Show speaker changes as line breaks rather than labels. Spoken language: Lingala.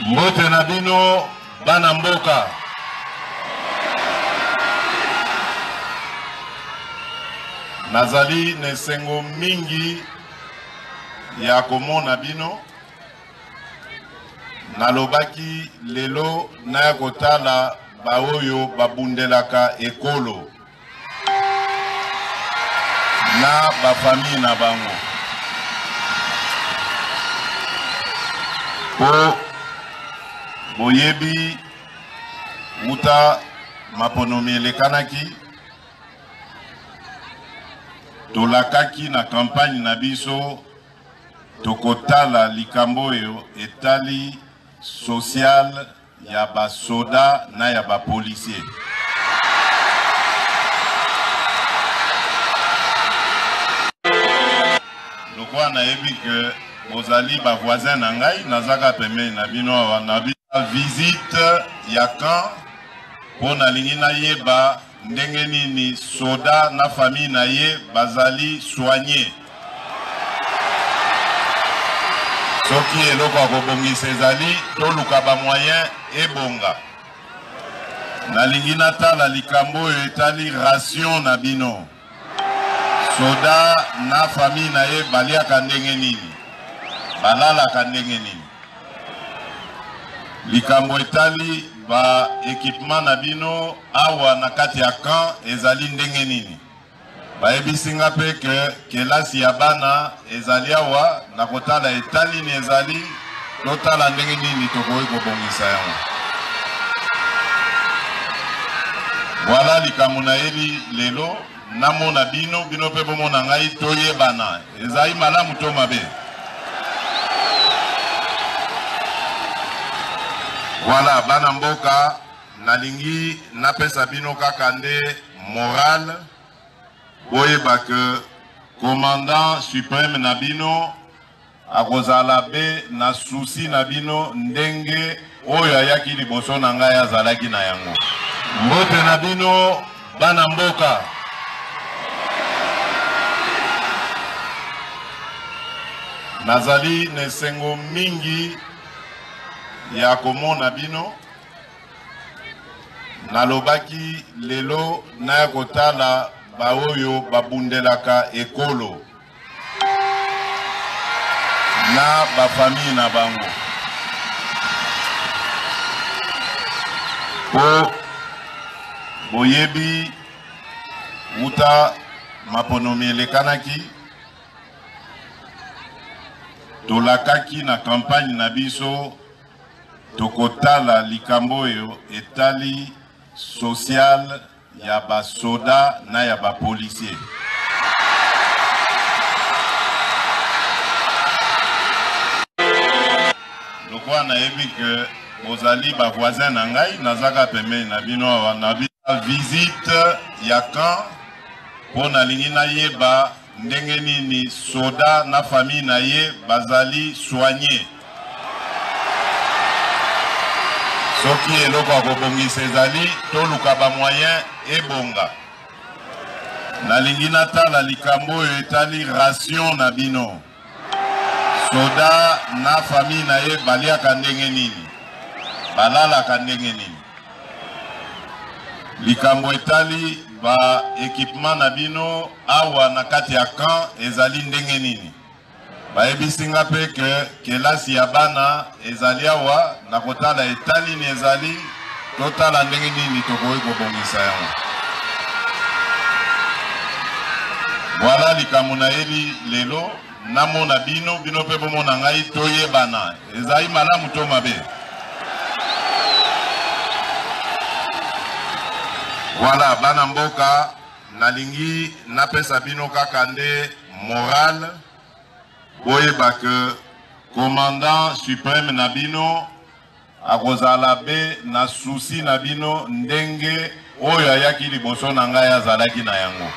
Mbote na bino bana mboka. Nazali na esengo mingi ya komona bino. Nalobaki lelo naya kotala baoyo babundelaka ekolo na ba famille na bango po boyebi wuta maponomi elekanaki tolakaki na campagne na biso tokotala likambo oyo etali social ya ba soda na ya ba policiers. Lokola nayebi que bozali ba voisins na ngai, nazaka pembeni na bino awa na visite ya camp mpo nalingi nayeba ndenge nini soda na famille na ye bazali soigner. Soki eloko ya kobongisa ezali, toluka ba moyen ebonga. Nalingi natala likambo oyo etali ration na bino. Soda na famille na ye baliaka ndenge nini? Balalaka ndenge nini? Likambo etali ba equipement na bino awa na kati ya camp ezali ndenge nini? Bayebisi nga pe que kelasi ya bana ezali awa, nakotala etat nini ezali, totala ndenge nini tokoki kobongisa yango. Voilà likambo nayeli lelo, namona bino, bino pe bomona ngai, toyebana. Ezali malamu to mabe? Voilà bana mboka. Nalingi napesa bino kaka nde morale, boyeba que commandant supreme na bino akozala be na souci na bino ndenge oyo ayaki liboso na ngai azalaki na yango. Mbote na bino bana mboka. Nazali na esengo mingi ya komona bino. Nalobaki lelo naya kotala baoyo babundelaka ekolo na ba famille na bango po boyebi wuta maponomi elekanaki tolakaki na campagne na biso. Tokotala likambo oyo etali social ya ba soda na ya ba policiers. Lokola nayebi que bozali ba voisins na ngai, nazaka pembeni na bino awa na visite ya camp mpo nalingi nayeba Ndenge nini soda na famille na ye bazali soigner? Soki eloko ya kobongisa ezali, toluka ba moyen ebonga. Nalingi natala likambo oyo etali ration na bino. Soda na famille na ye baliaka ndenge nini? Balalaka ndenge nini? Likambo etali ba equipement na bino awa na kati ya camp ezali ndenge nini? Bayebisi nga pe que kelasi ya bana ezali awa, nakotala etat nini ezali, totala ndenge nini tokoki kobongisa yango. Voilà likambo nayeli lelo, namona bino, bino pe bomona ngai, toyebana. Ezali malamu to mabe? Voilà bana mboka, nalingi napesa bino kaka nde morale, boyeba que commandant supreme na bino akozala be na souci na bino ndenge oyo ayaki liboso na ngai azalaki na yango.